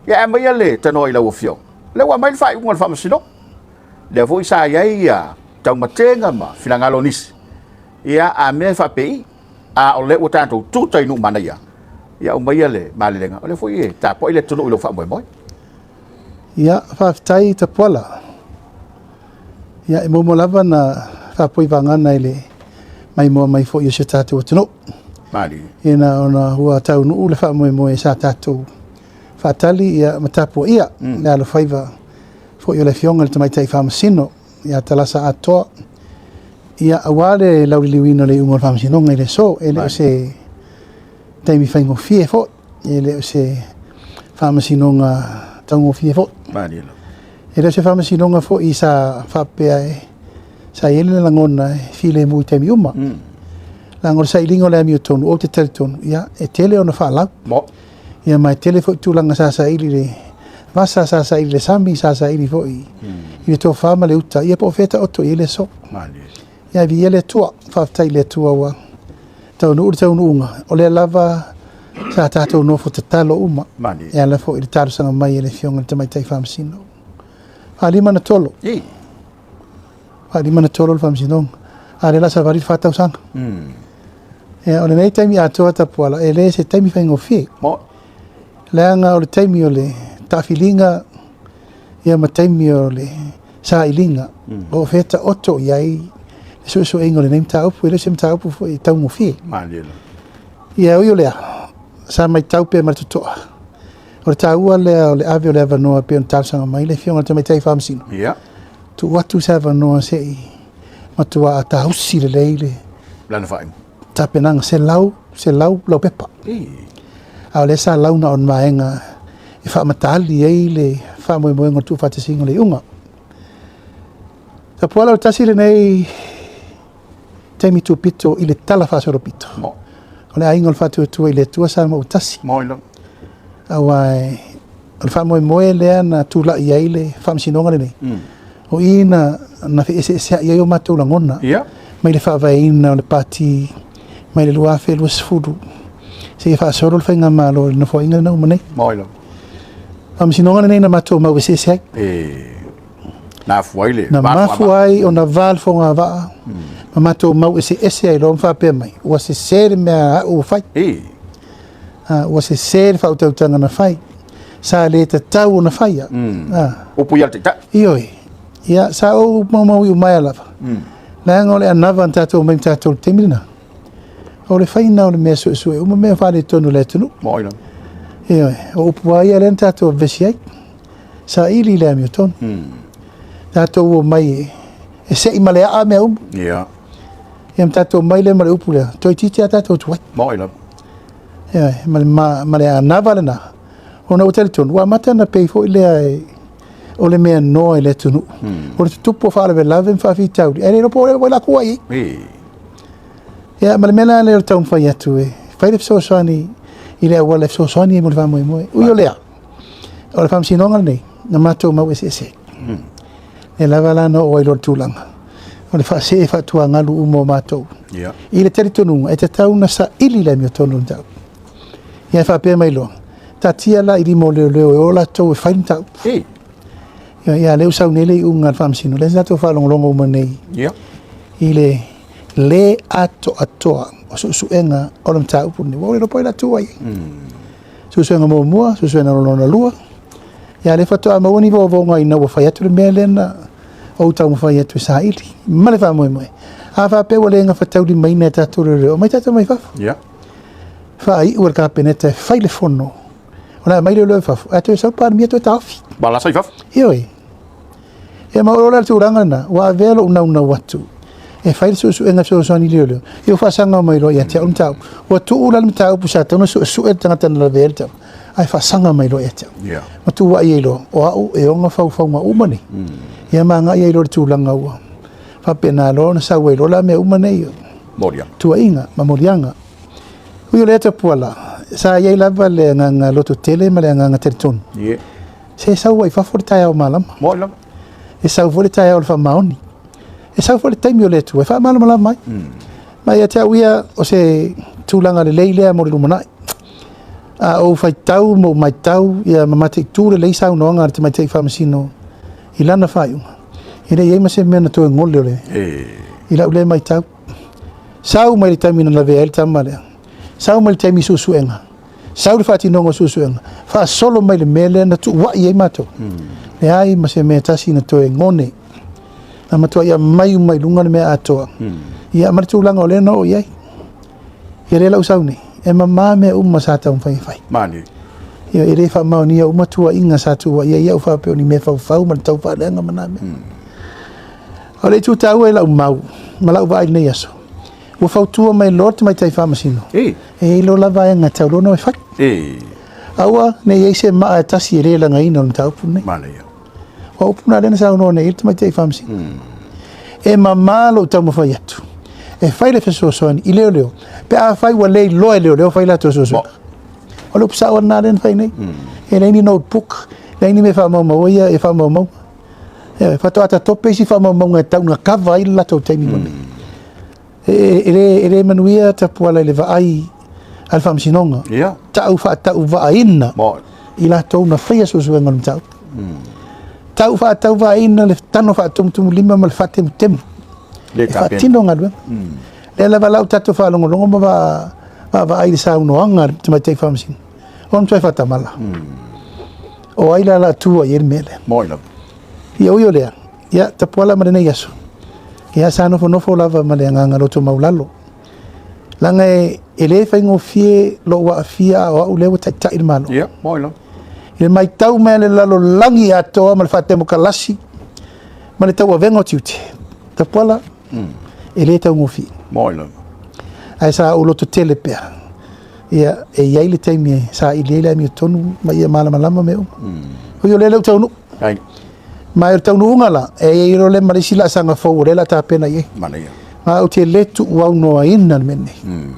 Ia aumaia le tanoa i lau Afioga. O lea ua aumai le faaiuga a le Faamasinoga. Lea foi sa i ai ia taumatega ma finagalo o nisi. Ia a mea e faapei, a o lea ua tatou tuta i Nuumanaia, ia aumaia le malelega, o lea foi e tapuai le atunuu i lou faamoemoe. Ia, faafetai Tapuala. Ia, e muamua lava ona faapoi vagana i le maimoa mai foi o si o tatou atunuu. Malie. Ina ona ua taunuu le faamoemoe sa tatou faatali ia ma tapuaia le alofaiva foi o le Afioga i le Tamaitai Faamasino ia Talasa Atoa, ia aua le lauliliuina o le iuga o le Faamasinoga i le aso. E le o se taimi faigofie foi, e le o se faamasinoga taugofie foi. Malie lava. E le o se faamasinoga foi sa faapea e sa i ai le lagona e filemu i taimi uma. Leaga o le sailiga o le amiotonu, ou te talitonu, ia, e tele ona faalau. Mo. Ia ma e tele foi tulaga sa saili i le vasa, sa saili i le sami, sa saili foi i le tofa ma le uta, ia po o fea e taoto i ai le aso. Malie. Ia viia le Atua, faafetai i le Atua ua taunuu le taunuuga, o lea lava sa tatou nofo tatalo uma. Malie. E ala foi i le talosaga mai e le Afioga i le Tamaitai Faamasino. Faalima na tolo. Faalima na tolo le Faamasinoga. A o lea o le a savali le 4 tausaga. Ia, o lenei taimi atoa Tapuala, e le se taimi faigofie. Mo. Leaga o le taimi o le taafiliga, ia ma taimi o le sailiga, o fea taoto i ai le suesueina o lenei mataupu, e le o se mataupu foi e taugofie. Malie lava. Ia, ui o lea, sa matau pea ma le totoa, o le taua lea o le ave o le avanoa pei ona talosaga mai le Afioga i le Tamaitai Faamasino. Tuu atu se avanoa se i matua tausi lelei le Lana faaiuga. tapenaga 100 laupepa. A o lea sa launa o le vaega e faamatali ai le faamoemoega o le tuufaatasiga o le iuga. Tapuala o le tasi lenei taimi tupito i le tala faasolopito. Mo. O le aiga o le faatuatua i le Atua Samoa ua tasi. Mo i lava. Aua o le faamoemoe lea na tulai ai le faamasinoga lenei. O i na feeseeseai ai o matou lagona. Mai le faavaeina o le pati mai le 2020 seia faasolo le faigamalo i le nofoaiga lena uma nei. Mo i lava. Faamasinoga lenei na matou mau eseese ai. Na afua ai le Na mafua ai ona va le fogavaa, ma matou mau eseese ai loa ma faapea mai, ua sese le mea au ua fai. Ua sese le faautautaga na fai. Sa le tatau ona faia. Upu ia le taitai. Ioe. Ia, sa ou maumau i umaea lava. Leaga o le anava na tatou omai ma tatou i le taimi lena. O le faina o le mea suesue uma mea faaletonu o le atunuu. Mo i lava. Ioe, o upu lava ia lea na tatou vevesi ai. Saili le amiotonu. Tatou omai e sei ma le aa mea uma. Ia ma tatou omai lea ma le upu lea, toeitiiti lava tatou tuai. Mo i lava. Ioe, ma le anava lena, ona ua talitonu, ua amata ona pei foi lea o le mea noa i le atunuu. O le tutupu o faalavelave ma faafitauli, ae le iloa po o le latou ai. Ia, ma le mea la lea o le taumafai atu e fai le fesoasoani i le auala e fesoasoani ai mo le faamoemoe. Ui o lea, o le faamasinoga lenei, na matou mau eseese. E lava la na oo ai loa le tulaga, o le faasee faatuagalu uma o matou. I le talitonuga, e tatau na saili le amiotonu o le mataupu. Ia e faapea mai loa, taatia la i lima o leoleo e o latou e fai le mataupu. Ia, ia, lea ua sau nei le iuga a le faamasino, lea sa tatou faalogologo uma nei i le le atoatoa o suesuega o le mataupu lenei. Ua le iloa po o ai latou ai. Suesuega muamua, suesuega lona lua. Ia, lea faatoa maua ni vaovauga ina ua fai atu le mea lea na ou taumafai atu e saili. Ma le faamoemoe. A faapea ua le gafataulimaina e tatou leoleo, omai tatou mai fafo. Faaiu e le Kapeneta e fai le fono. O le a aumai leoleo i fafo, ae toe sau le Palemia toe taofi. Ma lasa i fafo. Ioe. Ia ma o le tulaga lena, ua avea lou naunau atu e fai le suesuega fesoasoani i leoleo. Ia ua faasaga mai loa ia te au le mataupu. Ua tuu la le mataupu sa tatau ona suesue le tagata na lavea ai le mataupu, ae faasaga mai loa ia te au. Ma tuuai ai loa, o au e ona faufauga uma nei. Ia ma agai ai loa le tulaga ua faapena loa ona sau ai loa la mea uma nei. Moliaga. Tuuaiga ma moliaga. Ui o lea Tapuala, sa i ai lava le agaga lototele ma le agaga talitonu. Se sau ai fafo le taeao malama. Mo i lava. E sau foi le taeao o le faamaoni. E sau foi le taimi o le Atua e faamalamalama ai. Ma ia te au ia o se tulaga lelei lea mo le lumanai. A ou faitau ma ou matau ia ma mataitu lelei saunoaga a le Tamaitai Faamasino i lana faaiuga, e le i i ai ma se mea na toe gole o le i lau lea matau. Sau mai le taimi na lavea ai le tama lea, sau mai le taimi i suesuega, sau le faatinoga o suesuega, faasolo mai le mea lea na tuuai ai matou. Leai ma se mea e tasi na toe gone. Na matuai aumai uma i luga le mea atoa. Ia ma le tulaga o lea na oo i ai. Ia lea la ua sau nei, e mama mea uma sa taumafai e fai. Mani. Ia, e le faamaonia uma tuuaiga sa tuuaia ai au faapea o ni mea faufau ma le taufaaleaga ma na mea. O le itu taua i lau mau ma lau vaai i lenei aso, ua fautua mai loa le Tamaitai Faamasino, e i ai loa la vaega e tatau loa ona e fai. Aua ne i i ai se maa e tasi e le lagaina o le mataupu lenei. Manaia. O upu na lea na saunoa nei i ai le Tamaitai Faamasino. E mama lou taumafai atu e fai le fesoasoani i leoleo pe afai ua le iloa e leoleo fai latou suesuega. O le upu sao lena lea na fai nei. E leai ni notebook, leai ni mea e faamaumaua ia e faamaumauga. E faatoa tatope isi faamaumauga e tau ina cover ai le latou taimi ma mea. E le manuia Tapuala i le vaai a le Faamasinoga. Tau faatauvaaina i latou na faia suesuega o le mataupu. Tau faatauvaaina le tano faatumutumulima ma le faatemutemu e faatino galuega. Lea lava la ua tatou faalogologo ma vaavaai i le saunoaga a le Tamaitai Faamasino, o le matua faatamala. O ai la o le a tua i ai le mea lea? Moi lava. Ia ui o lea, ia Tapuala ma lenei aso, ia sa nofonofo lava ma le agaga loto maulalo. Leaga e le faigofie lou aafia a o au lea ua taitai le Malo. Ia, moi lava. I le matau mai a le lalolagi atoa ma le faatemokalasi ma le tauavega o tiute, Tapuala, e le taugofie. Moi lava. Ae sa ou lototele pea, ia, e i ai le taimi e saili ai le amiotonu ma ia malamalama mea uma. Ui o lea lea ua taunuu. Ai. Ma o le taunuuga la, e i ai loa lea ma le isi laasaga fou o lea o le a tapena i ai. Manaia. Ma ou te le tuuaunoaina le mea lenei.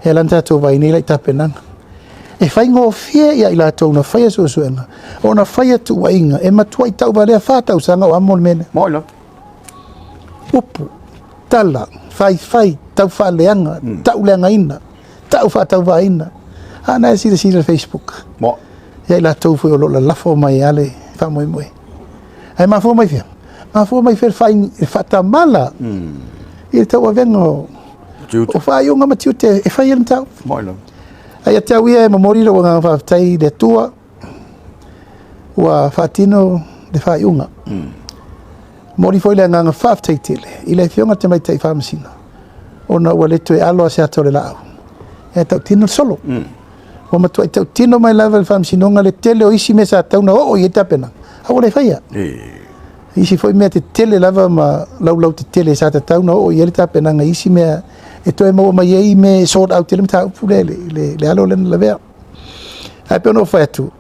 E ala ona tatou vaai nei la i tapenaga. E faigofie ia i latou na faia suesuega, ona faia tuuaiga e matuai tauvalea 4 tausaga o amo le mea lea. Moi lava. Upu, tala, faifai, taufaaleaga, tauleagaina, tau faatauvaaina. A na e silasila i le Facebook. Mo. Ia i latou foi o lo o lalafo mai lava le faamoemoe. Ae mafua mai fea? Mafua mai fea le faatamala i le tauavega o faaiuga ma tiute e fai ai le mataupu. Moi lava. Ae ia te au ia e momoli lou agaga faafetai i le Atua ua faatino le faaiuga. Momoli foi le agaga faafetai tele i le Afioga i le Tamaitai Faamasino ona ua le toe alo lava se ata o le laau e tautino le solo. Ua matuai tautino mai lava le Faamasinoga le tele o isi mea sa tatau ona oo i ai tapenaga, a ua le faia. Isi foi mea tetele lava ma laulau tetele sa tatau ona oo i ai le tapenaga i isi mea e toe maua mai ai mea e sort out ai le mataupu lea i le alo lea na lavea. Ae pei ona ou fai atu,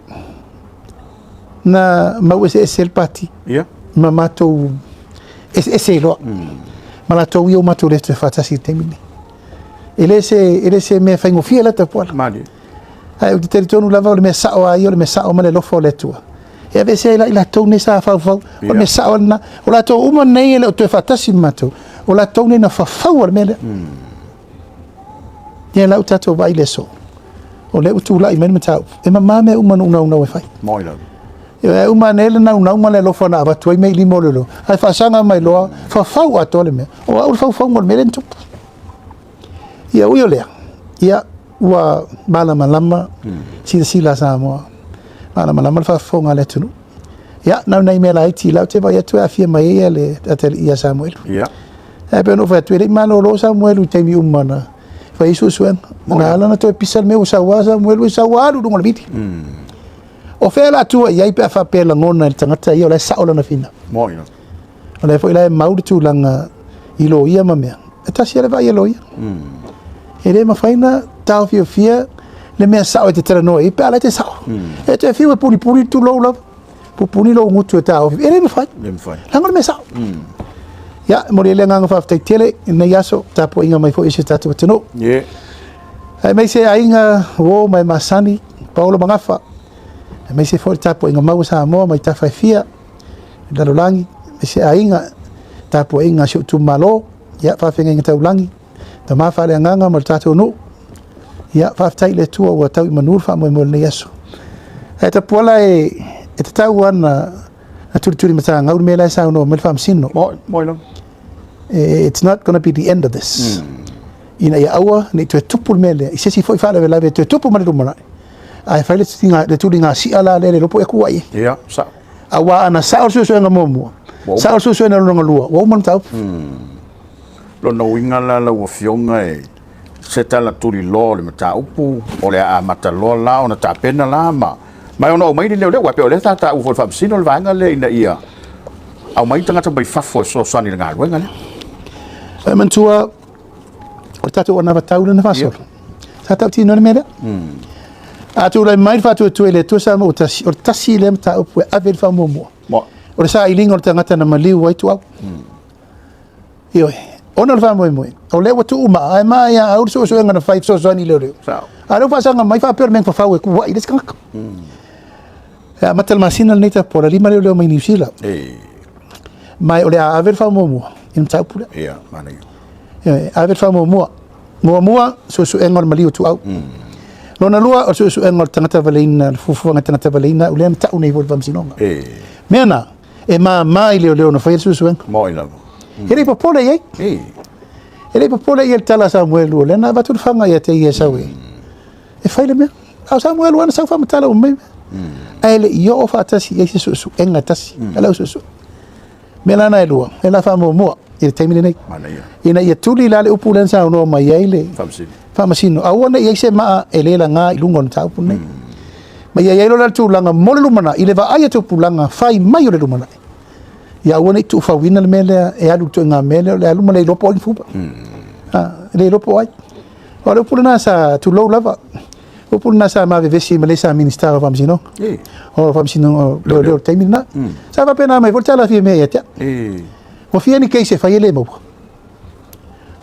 na mau eseese le pati ma matou eseese loa. Ma latou ia ua matou le toe faatasi i le taimi lenei. E le se mea faigofie la Tapuala. Malie. Ae ou te talitonu lava o le mea sao a ia, o le mea sao ma le alofa o le Atua. E aveese ai la i latou nei sa faufau, o le mea sao lena. O latou uma nei e le o toe faatasi ma matou, o latou nei na fafaua le mea lea. Ia la ua tatou vaai i le aso, o lea ua tulai mai le mataupu. E mama mea uma na ou naunau e fai. Moi lava. Ia, e uma ane le naunau ma le alofa na avatu ai mea i lima o leoleo. Ae faasaga mai loa, fafau atoa le mea. O au le faufauga o le mea lea na tupu. Ia ui o lea, ia ua malamalama silasila a Samoa, malamalama le faafofoga a le atunuu. Ia, na o nai mea laiti la ou te vaai atu e aafia mai ai le atalii ia Samuelu. Ae pei ona ou fai atu, e le i malolo Samuelu i taimi uma na fai ai suesuega. Na ala ona toe pisa le mea ua sau lava Samuelu, e sau lava alu i luga o le vili. O fea o le a tua i ai pe a faapea e lagona e le tagata ia o la e sao lana finau. Moi lava. O lea foi la e mau le tulaga i loia ma mea. E tasi lava le vaai a loia. E le mafai ona taofiofia le mea sao e te talanoa i ai pe a la e te sao. E te fiu e punipuni tulou lava. Pupuni lou gutu e taofi. E le mafai. Le mafai. Leaga o le mea sao. Ia, e momoli ai le agaga faafetai tele i lenei aso, tapuaiga mai foi i si o tatou atunuu. Aemaise aiga uo ma e masani, paolo ma gafa. Aemaise foi le tapuaiga mau a Samoa mai tafa e fia, i le lalolagi, aemaise aiga, tapuaiga a si ou itumalo, ia, faafeagaiga taulagi, tama faaleagaga ma le tatou nuu. Ia, faafetai i le Atua ua tau i manu le faamoemoe o lenei aso. Ae Tapuala e, e tatau lava ona na tulituli matagau le mea la e saunoa mai le Faamasino. Moe lava. It's not gonna be the end of this. Ina ia aua ne i toe tupu le mea lea i se isi foi faalavelave e toe tupu mai le lumanai. Ae fai le tuliga, le tuliga si'a la lea e le iloa po o ea kuai ai. Ia, sao. Aua ana sao le suesuega muamua, sao le suesuega lona lua, ua uma le mataupu. Lona uiga la lau Afioga e se tala tuliloa o le mataupu, o le a amata loa la ona tapena la ma ona aumai ni leoleo, aua e pei o lea sa taua foi e le Faamasino le vaega lea ina ia aumai tagata mai fafo e fesoasoani i le galuega lea. E manatua o le tatou anavatau lea na faasolo. Sa tautino le mea lea. A tulai mai le faatuatua i le Atua Samoa ua tasi, o le tasi lea mataupu e ave i le faamuamua. O le sailiga o le tagata na maliu ai Tuau. Ioe. Ona o le faamoemoe, o lea ua tuu maa, ae maa ia au le suesuega na fai fesoasoani i leoleo. A o lea ua faasaga mai faapea o le mea na fafau e kuai le isi tagata. E amata le masina lenei Tapuala, 5 leoleo mai Niu Sila. Ma o le a ave le faamuamua i le mataupu lea. Ia, manaia. Ioe, ave le faamuamua. Muamua, suesuega o le maliu o Tuau. Lona lua, o le suesuega o le tagata valeina, le fuafuaga tagata valeina, o lea na tau nei foi i le Faamasinoga. Mea na, e mama i leoleo na faia le suesuega. Moi lava. E le i popole i ai. E le i popole i ai le tala a Samuelu, o lea na avatu le faga ia te ia e sau e e fai le mea. A o Samuelu lava na sau faamatala uma mai mea. Ae le i oo faatasi i ai se suesuega e tasi a le au suesue. Mea la na e lua, e la faamuamua i le taimi lenei. Manaia. Ina ia tuli la le upu lea na saunoa mai ai le Faamasino. Faamasino, aua ne i ai se maa e le laga i luga o le mataupu lenei. Ma ia i ai loa la le tulaga mo le lumanai, i le vaai a tupulaga fai mai o le lumanai. Ia aua ne i tuufauina le mea lea e alu i le ituaiga mea lea o le alu ma le iloa po o ai ni fuva. E le iloa po o ai. O le upu lena sa tulou lava. O le upu lena sa ma vevesi ma le sa Minista o Faamasinoga. O Faamasinoga o Leoleo i le taimi lena. Sa faapena mai foi le tala fia mea ia te au. Ua fia ni case e fai e le maua.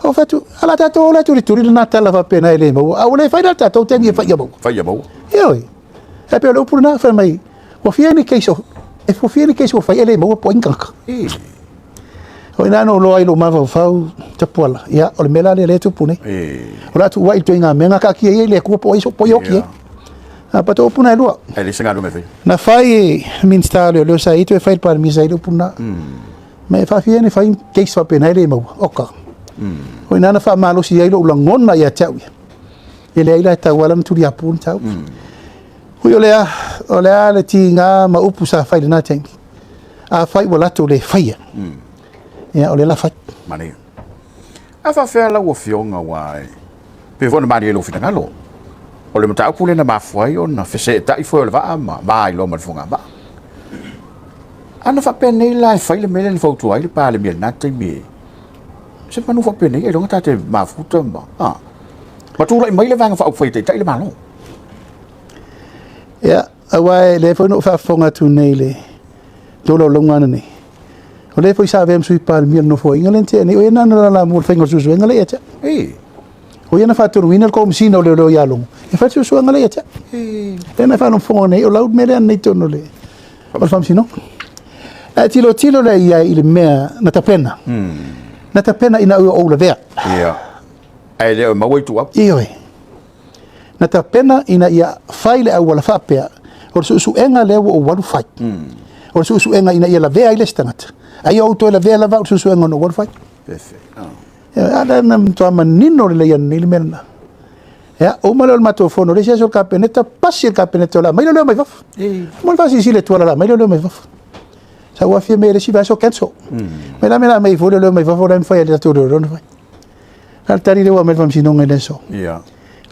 Ou fai atu, a la tatou o la e tulituli lena tala faapena e le maua. A ua le fai la le tatou taimi e fai ia maua. Fai ia maua. Ioe. E pei o le upu lena, fai mai, ua fia ni case, e ua fia ni case ua fai e le maua po o ai ni tagata. O i ina na ou iloa ai i lou mafaufau, Tapuala, ia, o le mea la lea lea e tupu nei. O le a tuuai i le ituaiga mea, gatatia ia i le Atua po o ai, po o ai e oti ai. A, but o upu na e lua. E leai se galuega e faia. Na fai e Minista o Leoleo sa i ai, toe fai e le Palemia sa i ai le upu lena. Ma e faafia ona fai case faapena e le maua. Oka. O i ina na faamalosi ai lou lagona ia te au ia. E leai la e tatau lava ona tuliapu le mataupu. Ui o lea, o le a le tiga ma upu sa fai i lena taimi, afai ua latou le faia, ia o lea la fai. Manaia. A faafefea lau Afioga aua e pei foi ona malie i lou finagalo, o le mataupu lea na mafua ai ona feseetai foe o le vaa ma va ai loa ma le fogavaa. Ana faapenei la e fai le mea lea na fautua ai le Palemia i lena taimi e se manu faapenei ailoga ta te mafuta ma, ma tulai mai le Vaega Faaupufai e taitai le Malo. Ia, aua e lea foi na ou faafofoga atu nei i le tolaulauga ananei, o lea foi sa avea ma Sui Palemia o le Nofoaiga lea na tea nei, o ia na lalamua i le faiga o le suesuega lea ia te au. O ia na faatonuina le Komesina o Leoleo ia Logo e fai le suesuega lea ia te au. Lea na faafofoga nei, o lau mea lea nei i totonu o le Faamasinoga. Ae tilotilo lea i ai i le mea na tapena. Na tapena ina ua ou lavea. Ia. Ae le o maua ituau. Ioe. Na tapena ina ia fai le auala faapea, o le suesuega lea ua ou alu fai. O le suesuega ina ia lavea ai le isi tagata. Ai ou toe lavea lava au i le suesuega na ou alu fai. A lea na matua manino lelei ane nei le mea lena. Ia, uma lea o le matou fono, le isi aso o le Kapeneta, pasi le Kapeneta o le a aumai leoleo mai fafo. Mo le faasilasila e Tuala o le a aumai leoleo mai fafo. Sa ou afia mai i le isi vaiaso cancel. Mai la mea la aumai foi leoleo mai fafo, la e mafai e le tatou leoleo ona fai. A o le tali lea ua aumai le Faamasinoga i le aso.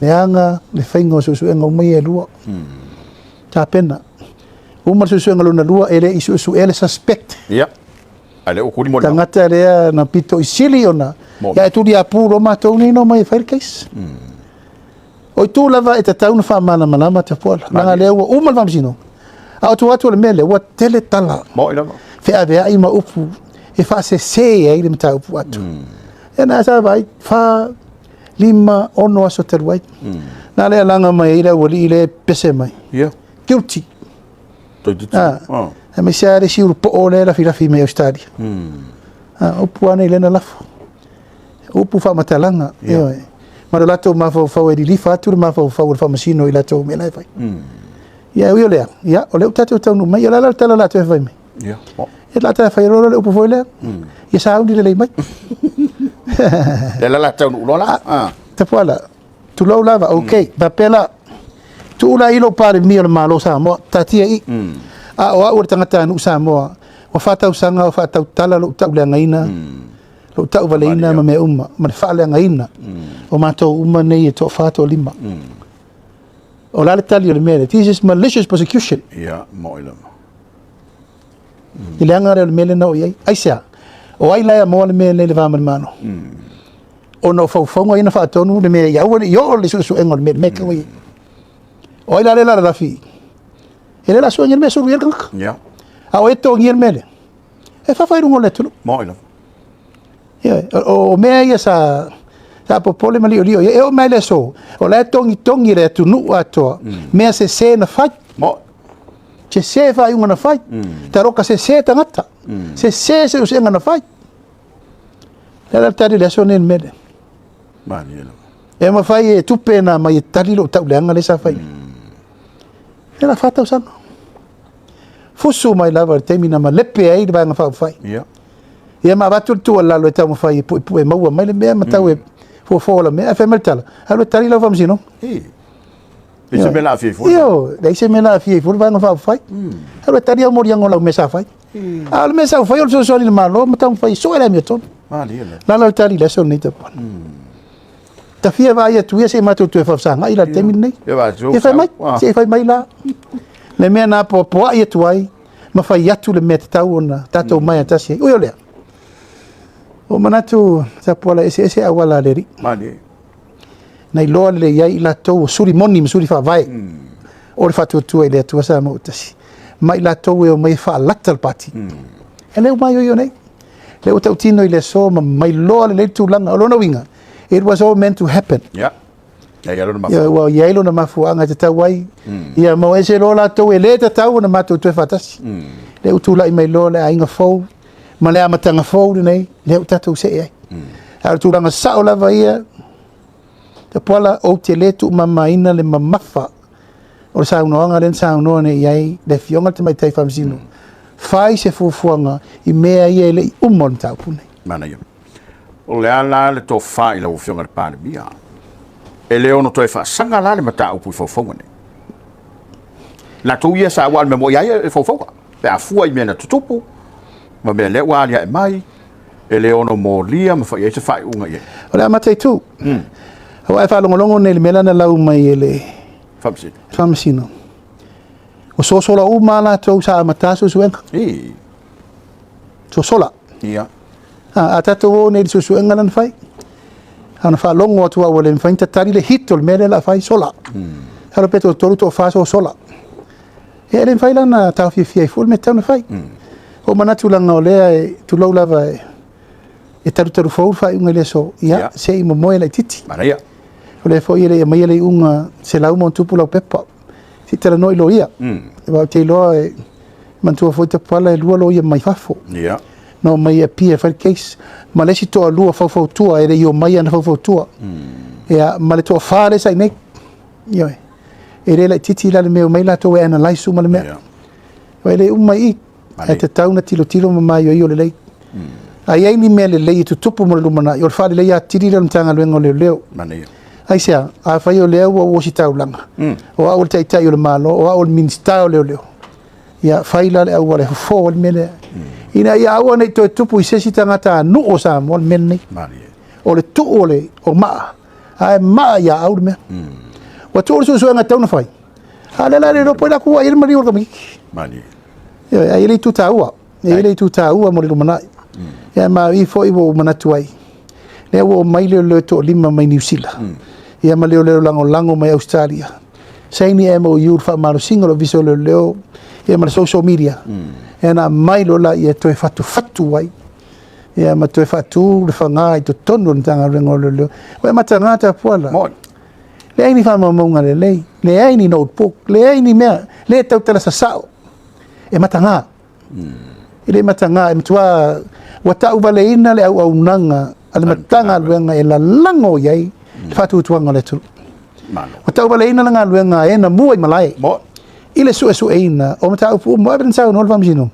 Leaga le faiga o suesuega uma ia e lua. Tapena. Uma le suesuega lona lua, e le i suesuea le suspect. Ia. A lea ua tuli mo le Tagata lea na pito i sili ona ia e tuliapu loa matou nei na omai e fai le case. O itu lava e tatau ona faamalamalama Tapuala, leaga lea ua uma le Faamasinoga. A o tua atu o le mea lea, ua tele tala. Moi lava. Feaveai ma upu e faasese ai le mataupu atu. Ia na sa vaai, 4, 5, 6 aso talu ai. Na lea laga mai ai le aualii lea e pese mai. Guilty. Aemaise lava le isi ulupoo lea e lafilafi mai Ausetalia. Upu lava nei lea na lafo. Upu faamatalaga. Ioe. Ma lo latou mafaufau e lilifa atu le mafaufau o le faamasino i latou mea la e fai. Ia e ui o lea, ia o lea ua tatou taunuu mai, ia o le a la le tala o le a toe fai mai? Ia. Ia la ta fai loa le upu foi lea. Ia sauni lelei mai. Lea la la taunuu loa la. Ah. Tapuala, tulou lava, ok. Faapea la, tuu la i lou Palemia o le Malo o Samoa, taatia i i. A o au o le tagatanuu Samoa, ua 4 tausaga o faatautala lou tauleagaina, lou tauvaleina ma mea uma, ma le faaleagaina o matou uma nei e toafa toalima. O le a le tali o le mea lea? This is malicious prosecution. Ia, moi lava. I le aga lea o le mea lea na oo i ai. Aisea? O ai la e amoa le mea lea i le va ma le Malo? Ona o faufauga ia na faatonu le mea ia aua ne i oo le suesuega o le mea, le mea e i ai. O ai la lea lalalafi? E le la sueina le mea sulu i ai le tagata. A o e totogia le mea lea? E fafa i luga o le atunuu. Moi lava. Ia, o mea ia sa popole ma liolio. E oo mai le aso, o la e togitogi le atunuu atoa, mea sese na fai. Moi. Sese faaiuga na fai. Taloka sese tagata. Sese suesuega na fai. Le la tali le aso nei le mea lea. Malie lava. E mafai e tupe na mai e tali lou tauleaga lea sa fai. E la 4 tausaga. Fusu mai lava i le taimi na malepe ai le Vaega Faaupufai. Ia ma avatu le tuualalo e taumafai e puepue maua mai le mea ma tau e fofo la mea. Ae fai mai le tala, alu e tali lau faamasinoga. I. E se mea la afia i fua. Io, leai se mea la afia ai fua le Vaega Faaupufai. Alu e tali au moliaga o lau mea sa fai. A o le mea sa fai o le fesoasoani i le Malo ma taumafai e sue le amiotonu. Malie lava. Lala le tali i le aso lenei Tapuala. Ta fia vaai atu ia se i matou toe faafesagai la i le taimi lenei. Ia va tu. Ia fai mai, se i fai mai la. Le mea na apoapoai atu ai, ma fai atu le mea tatau ona tatou mai atasi ai. Ui o lea, o manatu Tapuala eseese auala a le Alii. Malie. Na iloa lelei ai i latou o suli moni ma suli faavae o le faatuatua i le Atua Samoa ua tasi. Ma i latou e o mai e faalata le pati. E le ua maioio nei. Le ua tautino i le aso ma mailoa lelei le tulaga. O lona uiga, it was all meant to happen. Ia. Ia ia lona Ia, mafu. ua i ai lona mafuaaga e tatau ai. Ia ma ese loa latou e le tatau ona matou toe faatasi. Le ua tulai mai loa le aiga fou ma le amataga fou lenei, lea ua tatou see ai. A o le tulaga sao lava ia, Tapuala, ou te le tuumamaina le mamafa o le saunoaga lea na saunoa nei i ai le Afioga i le Tamaitai Faamasino. Fai se fuafuaga i mea ia e le i uma o le mataupu nei. Manaia. O le a la le tofa i lau Afioga i le Palemia? E le ono toe faasaga la le mataupu i faufauga nei. Latou ia sa ua le mea moi ai e faufauga. Pe a fua i mea na tutupu, ma mea lea ua aliae mai, e le ono molia ma fai ai se faaiuga i ai. O le a mataitu. Aua e faalogologo nei i le mea lea na lau mai e le Faamasino. Faamasino. Ua sosola uma lava latou sa amata suesuega. Sosola. A tatou o nei i le suesuega lea na fai, a ona faalogo atu au ua le mafai ona tatali le hit o le mea lea o le a fai, sola. Alo pe toatolu toafa sosola. Ia e le mafai la ona taofiofia ai fua le mea tatau ona fai. O manatu laga o lea e tulou lava e talutalu fou le faaiuga i le aso, ia se i momoe laitiiti. Manaia. O lea foi e le i aumaia le iuga 100+ lau pepa. Se i talanoa i loia. Aua ou te iloa e manatua foi Tapuala e lua loia mai fafo. Na omai e appear e fai le case. Ma le isi toalua faufautua e le i omai ana faufautua. Ia, ma le toafa lea sa i nei. Ioe. E le laitiiti la le mea omai latou e analyse uma le mea. E le uma i i. Ae tatau na tilotilo ma maioio lelei. A i ai ni mea lelei e tutupu mo le lumanai, o le faaleleia atili lea o le Matagaluega o Leoleo. Manaia. Aisea, afai o lea ua ou ositaulaga, o au o le taitai o le Malo, o au o le Minisita o Leoleo, ia fai la le auala e fofo ai le mea lea. Ina ia aua ne i toe tupu i se isi tagatanuu o Samoa le mea lenei. Malie. O le tuu o le o maa, ae maa ia au le mea. Ua tuu le suesuega e tatau ona fai. A lea la le iloa po o le ua i ai le maliu o le tamaitiiti. Malie. Ioe, ae i ai le itu taua. E i ai le itu taua mo le lumanai. Ia ma i foi ua ou manatu ai. Lea ua omai leoleo e toalima mai Niu Sila. Ia ma leoleo lagolago mai Australia. Saini MOU le faamalosiga o le Ofisa o Leoleo ia ma le social media. Ia na aumai loa laia e toe fatufatu ai. Ia ma toe faatu le faga i totonu o le Matagaluega o Leoleo. Ua e mataga Tapuala. Moi. Leai ni faamaumauga lelei, leai ni notebook, leai ni mea, le tautala sasao. E mataga. E le mataga, e matua ua tauvaleina le auaunaga a le Matagaluega e lalago i ai le faatuatuaga o le atunuu. Malo. Ua tauvaleina le galuega a e na mua i malae Mo. i le suesueina o mataupu uma, e pei ona saunoa le Faamasinoga,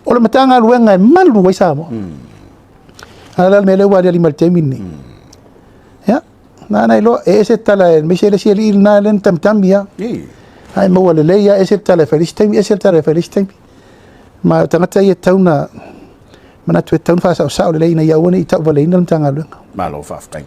o le Matagaluega e malu ai Samoa. A o le a le mea lea ua aliali mai i le taimi lenei? Ia, na ona iloa, e ese tala, aemaise le isi alii lena lea na tamitami lava. Ae maua lelei lava, ese le tala e fai i le isi taimi, ese le tala e fai i le isi taimi. Ma o tagata ia e tatau ona manatu e tatau ona faasaosao lelei ina ia aua ne i tauvaleina le Matagaluega. Malo faafetai.